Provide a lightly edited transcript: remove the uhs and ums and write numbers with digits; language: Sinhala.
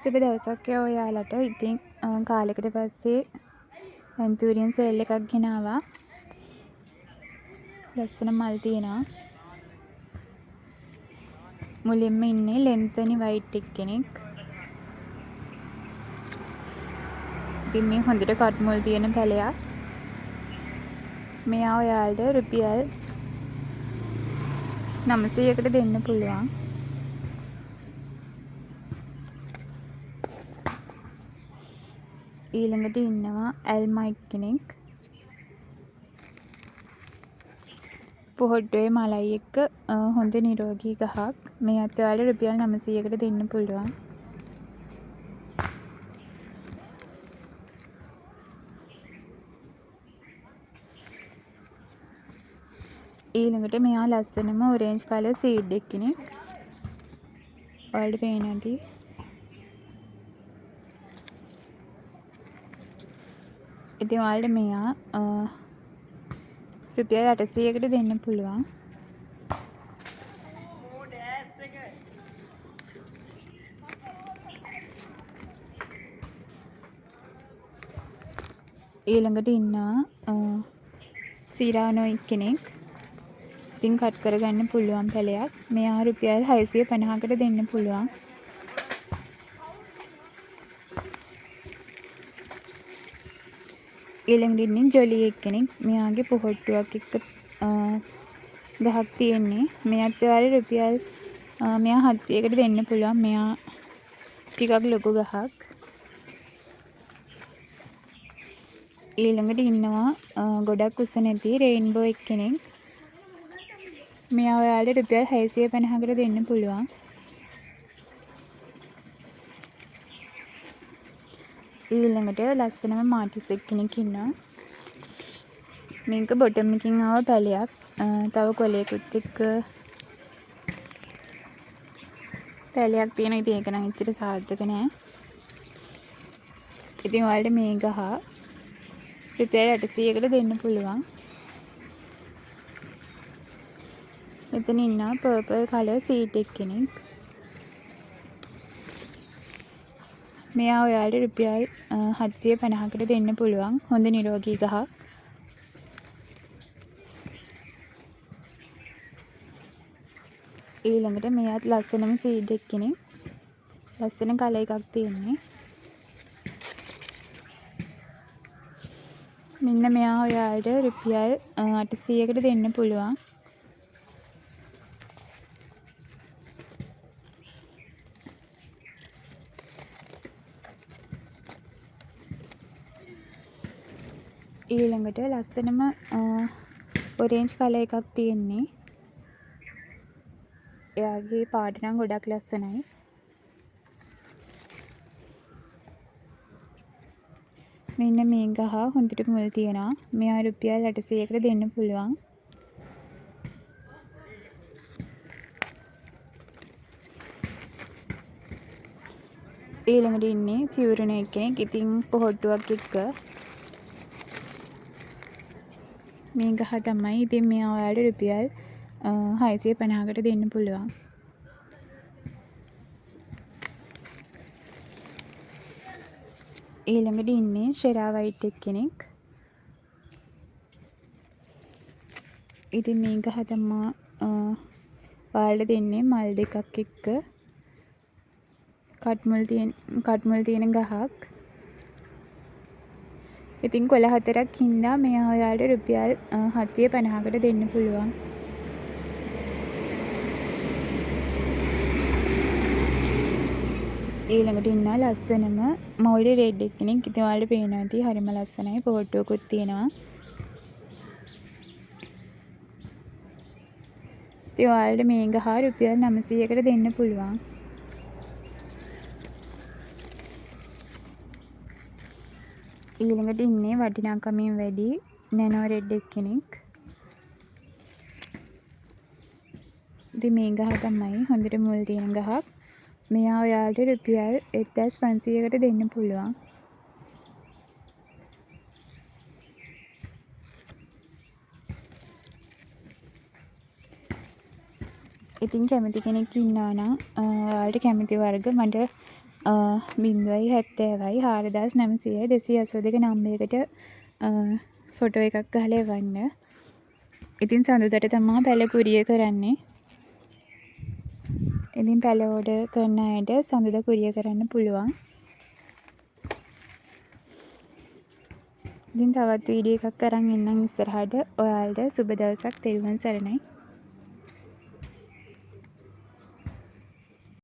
සුබ දවසක් ඔයාලට. ඉතින් කාලෙකට පස්සේ ඇන්තූරියම් සේල් එකක් ගෙනාවා. ලස්සන මල් තියෙනවා. මුලින්ම ඉන්නේ ලෙන්තනි වයිට් එක්කෙනෙක්. ඉතින් මේ හොඳට කට්මුල් තියෙන පැලයක්. මෙයා ඔයාලට රුපියල් 900කට දෙන්න පුළුවන්. ඊළඟට ඉන්නවා ඇල්මා එක්කෙනෙක්. පොහොට්ටුවේ මලයි එක්ක හොඳ නිරෝගී ගහක්. මේ අත් ඔයාලට රුපියල් 900කට දෙන්න පුළුවන්. ඊළඟට මෙයා ලස්සනම ඔරේන්ජ් කලර් සීඩ් එක්කෙනෙක්. ඔයාලට පේනවා ඇති. ඉතින් ඔයාලට මෙයා රුපියල් 800කට දෙන්න පුළුවන්. ඊළඟට ඉන්නවා සිරානෝ එක්කෙනෙක්. ඉතින් කට් කරගන්න පුළුවන් පැලයක්. මෙයා රුපියල් 650කට දෙන්න පුළුවන්. ඊළඟට ඉන්නේ ජොලි එක්කෙනෙක්. මෙයාගේ පොහොට්ටුවක් එක්ක ගහක් තියෙන්නේ. මෙයාත් ඔයාලට රුපියල් මෙයා 700කට දෙන්න පුළුවන්. මෙයා ටිකක් ලොකු ගහක්. ඊළඟට ඉන්නවා ගොඩක් උස නැති රේන්බෝ එක්කෙනෙක්. මෙයා ඔයාලට රුපියල් 650කට දෙන්න පුළුවන්. ඊළඟට ලස්සනම මාටිස් එක්කෙනෙක් ඉන්නවා. මේක බොටම් එකකින් ආව පැලයක්. තව කොලයකුත් එක්ක පැලයක් තියෙනවා. ඉතින් ඒක නම් එච්චර සාර්ථක නෑ. ඉතින් ඔයාලට මේ ගහ රුපියල් 800කට දෙන්න පුළුවන්. මෙතන ඉන්නවා පර්පල් කලර් සීඩ් එක්කෙනෙක්. මෙයා ඔයාලට රුපියල් 750කට දෙන්න පුළුවන්. හොඳ නිරෝගී ගහක්. ඊළඟට මෙයාත් ලස්සනම සීඩ් එක්කෙනෙක්. ලස්සන කලර් එකක් තියෙන්නේ. මෙන්න මෙයා ඔයාලට රුපියල් 800කට දෙන්න පුළුවන්. ඊළඟට ලස්සනම ඔරේන්ජ් කලර් එකක් තියෙන්නේ. එයාගේ පාට නම් ගොඩක් ලස්සනයි. මෙන්න මේ ගහ හොඳට මුල් තියෙනවා. මෙයා රුපියල් 800කට දෙන්න පුළුවන්. ඊළඟට ඉන්නේ ෆියුරනෝ එක්කෙනෙක්. ඉතින් පොහොට්ටුවක් එක්ක මේ ගහ තමයි. ඉතින් මෙයා ඔයාලට රුපියල් 650කට දෙන්න පුළුවන්. ඊළඟට ඉන්නේ ෂෙරා වයිට් එක්කෙනෙක්. ඉතින් මේ ගහ තමා ඔයාලට දෙන්නේ මල් දෙකක් එක්ක කට්මුල් තියෙන ගහක්. ඉතින් කොළ හතරක් හින්දා මෙයා ඔයාලට රුපියල් 750කට දෙන්න පුළුවන්. ඊළඟට ඉන්නවා ලස්සනම මෞලි රෙඩ් එක්කෙනෙක්. ඉතින් ඔයාලට පේනවා ඇති හරිම ලස්සනයි. පොහොට්ටුවකුත් තියෙනවා. ඉතින් ඔයාලට මේ ගහ රුපියල් 900කට දෙන්න පුළුවන්. ඊළඟට ඉන්නේ වටිනාකමින් වැඩි නැනෝ රෙඩ් එක්කෙනෙක්. ඉතින් මේ ගහ තමයි හොඳට මුල් තියෙන ගහක්. මෙයා ඔයාලට රුපියල් 1500කට දෙන්න පුළුවන්. ඉතින් කැමති කෙනෙක් ඉන්නවා නම් ඔයාලට කැමති වර්ග මට 070යි 4900යි 282 නම්බරයකට ෆොටෝ එකක් ගහලා එවන්න. ඉතින් සඳුදට තමා පැළ කුරියර් කරන්නේ. ඉතින් පැළ ඕඩර් කරන අයට සඳුදා කුරියර් කරන්න පුළුවන්. ඉතින් තවත් වීඩියෝ එකක් අරන් එන්නම් ඉස්සරහට. ඔයාලට සුබ දවසක්. තෙරුවන් සරණයි.